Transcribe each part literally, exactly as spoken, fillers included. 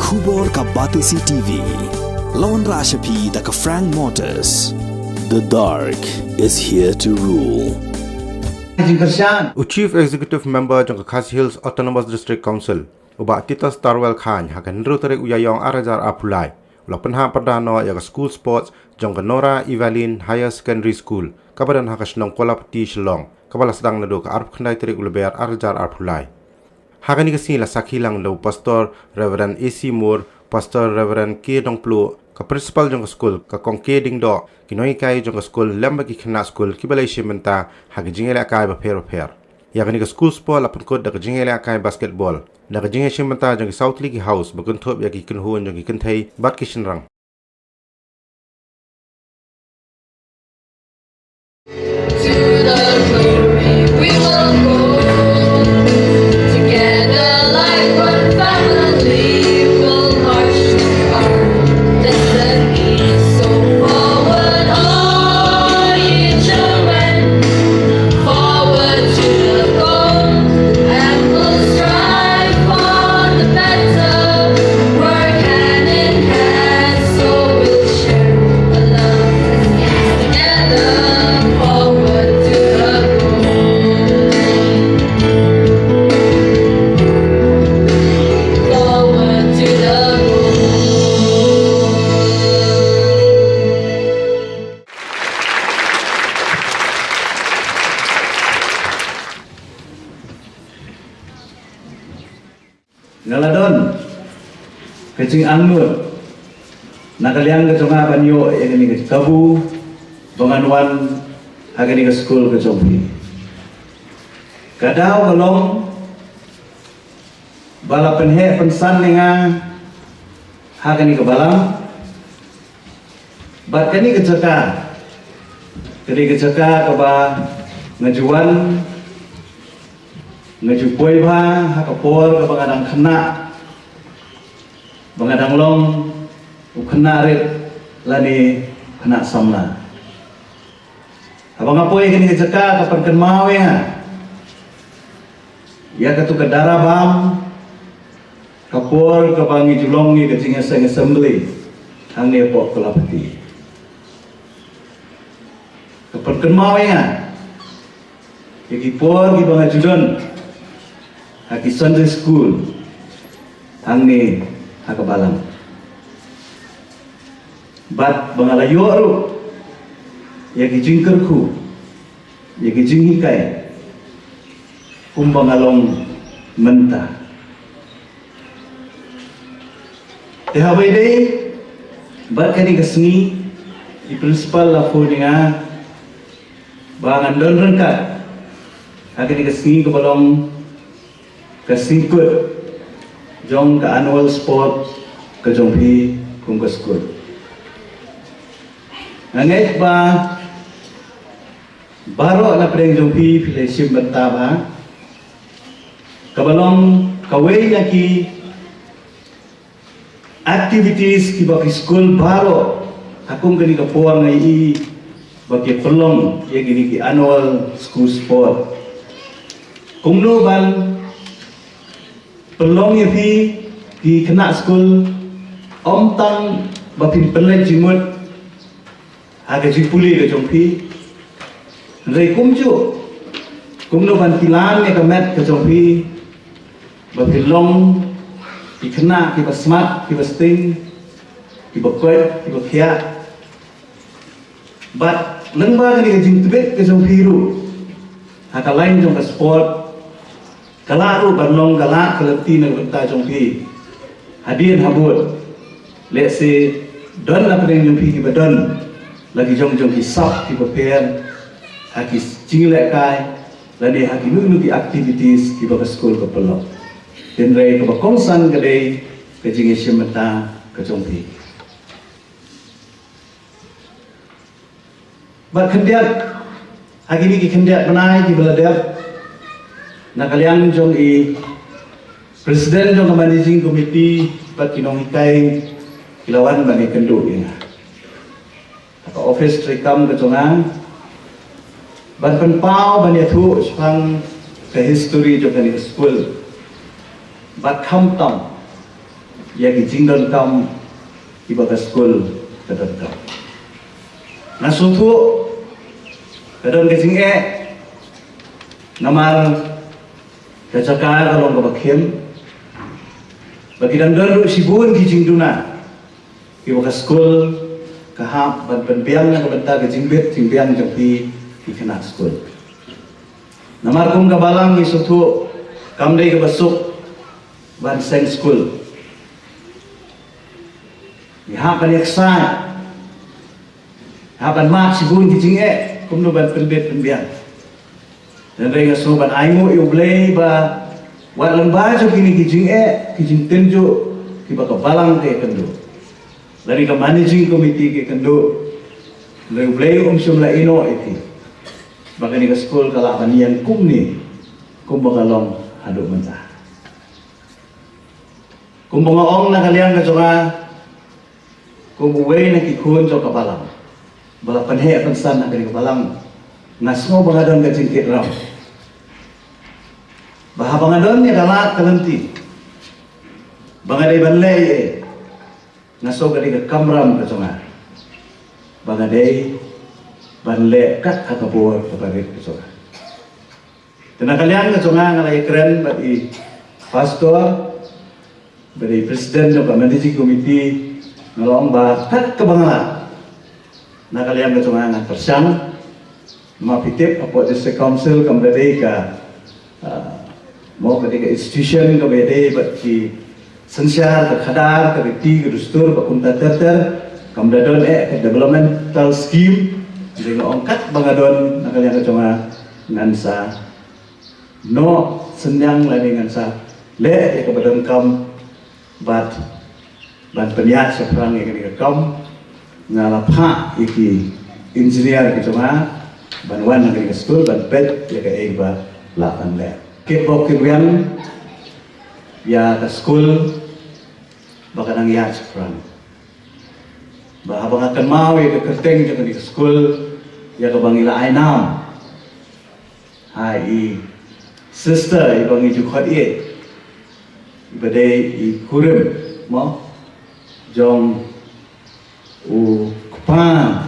Khubor ka Batesi T V. Lawan Rashapi da ka Frank Motors. The dark is here to rule. Kyrshan. U Chief Executive Member jong ka Khasi Hills Autonomous District Council, u Bah Titus Tarwel Chyne, ha ka hynriew tarik u Ïaïong ar hajar arphew lai, u la pynhap pyrda noh ïa ka School Sports jong ka Nora Evaline Higher Secondary School, kaba don ha ka shnong Kolapati, Shillong, kaba la sdang naduh ka arphew khyndai tarik u Lber ar hajar arphew lai. Ha kane ka sngi la sakhi lang da u Pastor Reverend A C Moore, Pastor Reverend K Dongpluh, ka Principal jong ka skul, ka Kong K Diengdoh, ki nonghikai jong ka skul, lem bad ki khynnah skul kiba la ïashim bynta ha ki jingïalehkai bapher bapher. Ïa kane ka School Sport la pynkut da ka jingïalehkai basketball, da ka jingïashim bynta jong ki saw tylli ki house ba kynthup ïa ki kynhun jong ki kynthei bad ki shynrang. To the glory we will go. Together like one family, we'll march to our destiny. So forward, all ye children, forward to the goal, and we'll strive for the better. Work hand in hand, so we'll share the love that's together. Forward to the goal. Forward to the goal. Nga la don ka jingangnud na ka liang ka jong nga ban ïoh ïa kane ka kabu ba ngan wan ha kane ka skul ka jong phi. Ka daw ka long ba la pynheh pynsan ïa nga ha kane ka balang. Bad kane ka jaka, kane ka jaka kaba nga ju wan, nga ju poi bha ha ka por kaba nga dang khynnah, ba nga dang long u khynnah rit lane khynnah samla. Haba nga poi kane ka jaka ka pynkynmaw ïa nga ïa katu ka dara bam, ka por kaba ngi ju long ïa ka jingïaseng assembly hangne hapoh Kolapati. Ka pynkynmaw ïa nga ïa ki por kiba nga ju don ha ki Sunday school hangne ha ka balang. Bad ba nga la ïoh ruh ïa ki jingkyrkhu, ïa ki jinghikai kumba nga long mynta. Te haba ïadei bad kane ka sngi, i principal la phone ïa nga ba ngan don ryngkat ha kane ka sngi kaba long ka sngi kut jong ka annual sport ka jong phi kum ka skul. Nga ngeit ba baroh na pdeng jong phi phi la shim bynta bha. Kaba long kawei na ki activities kiba ki skul baroh ha kum kane ka por nga ïohi ba ki pynlong ïa kine ki annual school sport. Kumno ban pynlong ïa phi ki khynnah skul, ym tang ba phin pynleit jingmut ha ka jingpule ka jong phi, hynrei kumjuh kumno ban pynlong ïa ka met ka jong phi ba phin long ki khynnah kiba smat, kiba sting, kiba koit, kiba khiah. Bad lyngba kane ka jingtbit ka jong phi ruh ha ka lain jong ka sport, ka lah ruh ban long ka lad ka lynti na ka bynta jong phi hadien habud. Lehse don na pdeng jong phi kiba don la ki jong jong ki sap kiba pher ha ki jingïalehkai lane ha kino kino ki activities kiba ka skul ka pynlong. Hynrei kaba kongsan ka dei ka jingïashim bynta ka jong phi. Bad khyndiat ha kine ki khyndiat bnai kiba la dep, na ka liang jong i president jong ka managing committee bad ki nonghikai ki la wan ban ïakynduh ïa nga ha ka office treikam ka jong nga ban pynpaw ban ïathuh shaphang ka history jong kane ka skul. Bad khamtam ïa ki jingdonkam kiba ka skul ka donkam. Nga sngewthuh ka don ka jingeh namar ka jaka ka long kaba khim, ba ki dang don ruh shibun ki jingduna kiba ka skul ka hap ban pynbiang na ka bynta ka jingbit jingbiang jong ki, ki khynnah skul. Namar kum ka balang ngi sngewthuh kam dei kaba suk ban seng skul. Ngi hap ban ïa ksai, hap ban mad shibun ki jingeh kumno ban pynbit pynbiang. Hynrei nga sngew ban ainguh ïa U Blei ba wat lyngba jong kine ki jingeh ki jingtynjuh kiba ka balang ka ïakynduh lane ka managing committee ka ïakynduh, hynrei U Blei um shym la ïehnoh ïa ki ba kane ka skul ka lah ban ïeng kumne kumba ka long haduh mynta. Kumba nga ong na ka liang ka jong nga, kum uwei na ki khun jong ka balang ba la pynheh pynsan ha kane ka balang, nga sngew ba nga don ka jingkit ram ba haba nga don ïa ka lad ka lynti ba nga dei ban leh ïa, nga sngew ka dei ka kamram ka jong nga ba nga dei ban leh kat ha ka bor kaba rit ka jong nga. Te na ka liang ka jong nga, nga la ïakren bad i pastor, bad i president jong ka managing committee, nga la ong ba kat kaba nga lah, na ka liang ka jong nga nga pyrshang. Ma phi tip hapoh District Council kam da dei ka, ah, mo ka dei ka institution kaba ïadei bad ki synshar, ka khadar, ka riti, ka dustur, ba kumta ter ter, kam da don eh ka developmental scheme. Dei nga ong kat ba nga don na ka liang ka jong nga, ngan sa noh synñiang lane ngan sa leh ïa kaba donkam bad ban pynïaid shaphrang ïa kane ka kam. Nga la phah ïa ki engineer ki jong nga ban wan ha kane ka skul ban peit ïa kaei ba lah ban leh. Ki bok ki riang ïa ka skul ba ka nang ïaid shaphrang. Ba haba nga kynmaw ïa ka kyrteng jong kane ka skul, ïa kaba ngi la ai nam ha i sister iba ngi ju khot ïa, iba dei i kurim mo jong u kpa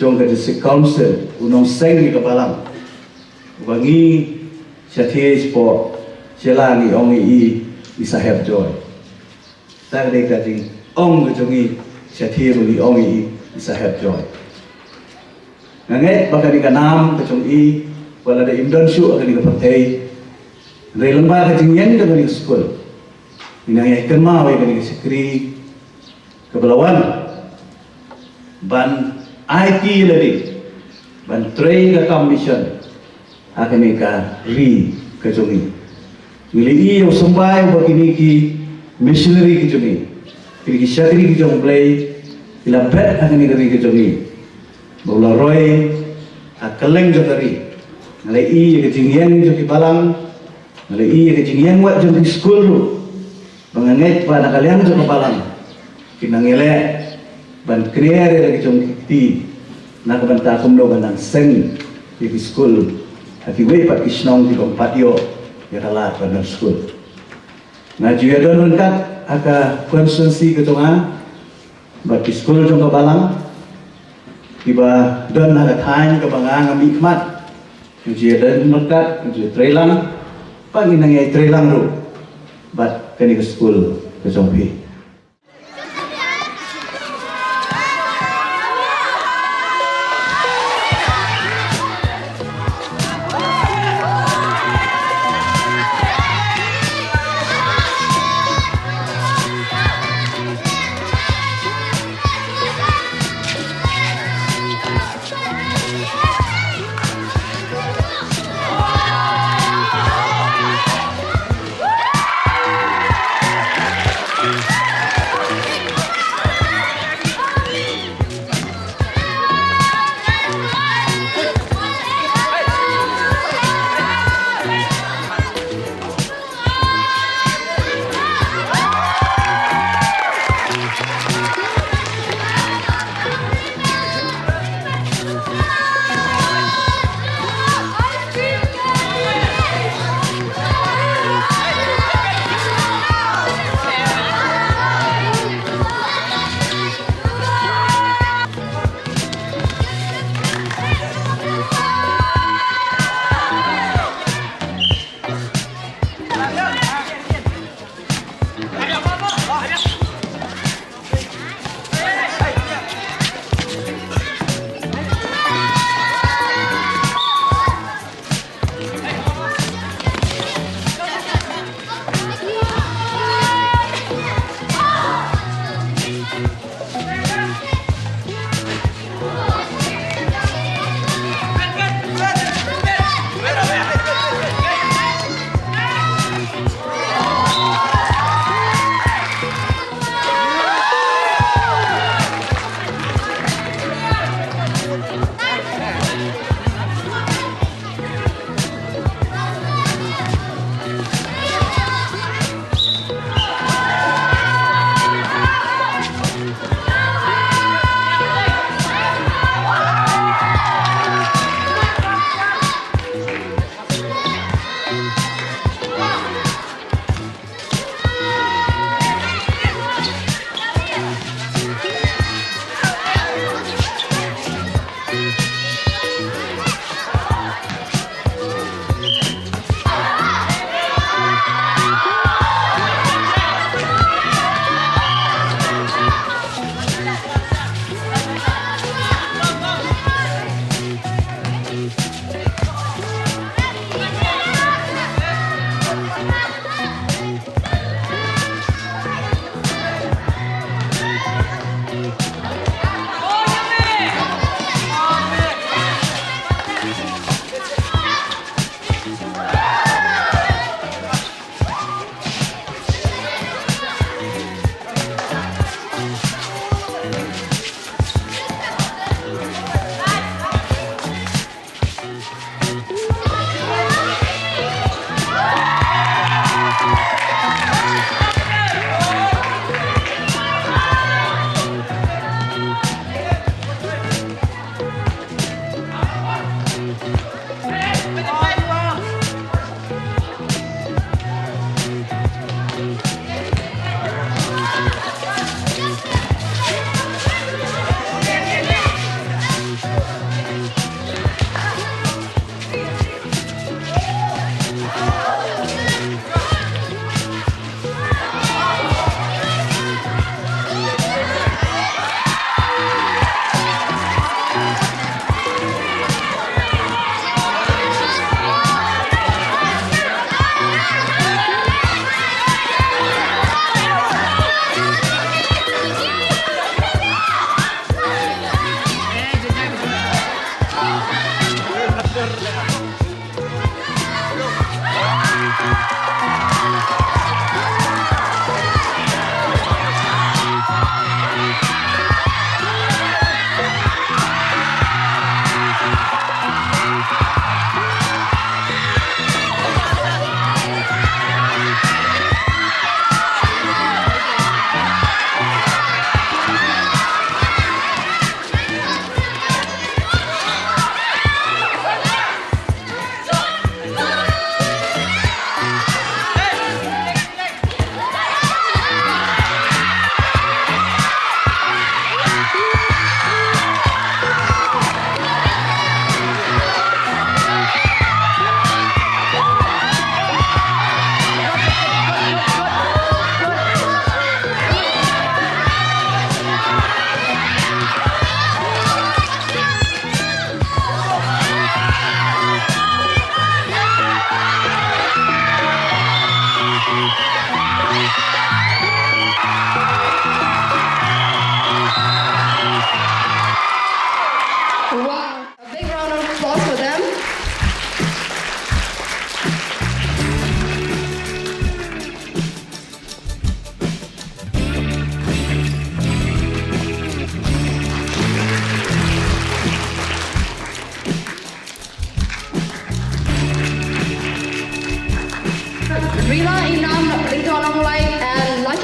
jong ka District Council, u nongseng ïa ka balang, uba ngi shathie shapoh Shella ngi ong ïa i, i Saheb Joy. Ta ka dei ka jingong ka jong i shathie ba ngi ong ïa i, i Saheb Joy. Nga ngeit ba kane ka nam ka jong i, wat la da im don shuh ha kane ka pyrthei, hynrei lyngba ka jingïeng jong kane ka skul, ngi nang ïai kynmaw ïa kane ka shakri kaba la wan ban aiti ïa lade ban trei ka kam mission ha kane ka ri ka jong ngi. Ngi la ïohi ïa u symbai uba kine ki missionary ki jong ngi, kine ki shakri ki jong U Blei, ki la bet ha kane ka ri ka jong ngi ba u la roi ha kylleng jong ka ri. Nga la ïohi ïa ka jingïeng jong ki balang, nga la ïohi ïa ka jingïeng wat jong ki skul ruh. Ba nga ngeit ba na ka liang jong ka balang kin nang ïaleh ban kner ïa la ki jong ki kti na ka bynta kumno ban nang seng ïa ki skul ha kiwei pat ki shnong ki bym pat ïoh ïa ka lad ban don skul. Nga ju ïa don ryngkat ha ka constituency ka jong nga bad ki skul jong ka balang kiba don ha ka thaiñ kaba nga nga mihkhmat. Ngi ju ïa don ryngkat, ngi ju ïa treilang, ba ngin nang ïa treilang ruh bad kane ka skul ka jong phi.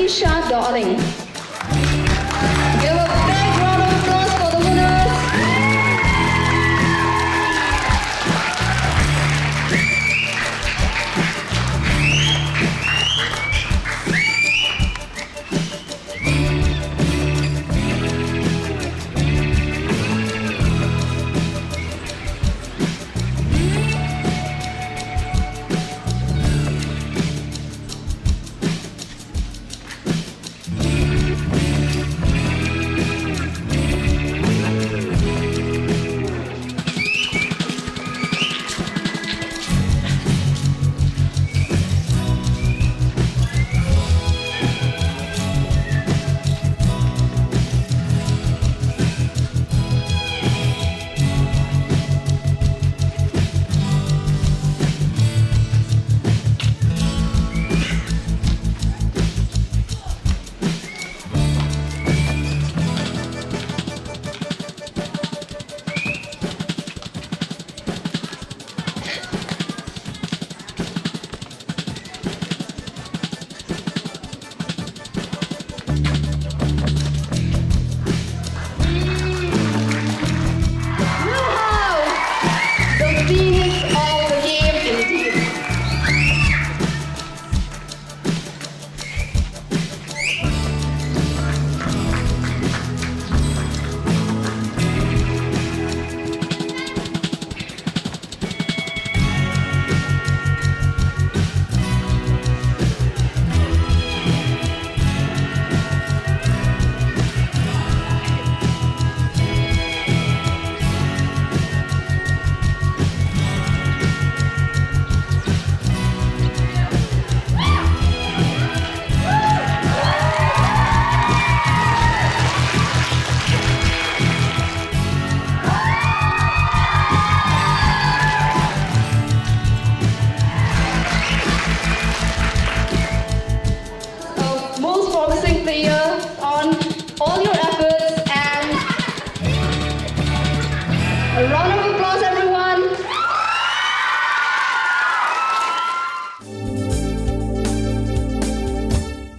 Sha Darling. Give a big round of applause for the winners. Wow! The phoenix of the game indeed. Uh, most promising player on all your efforts and a round of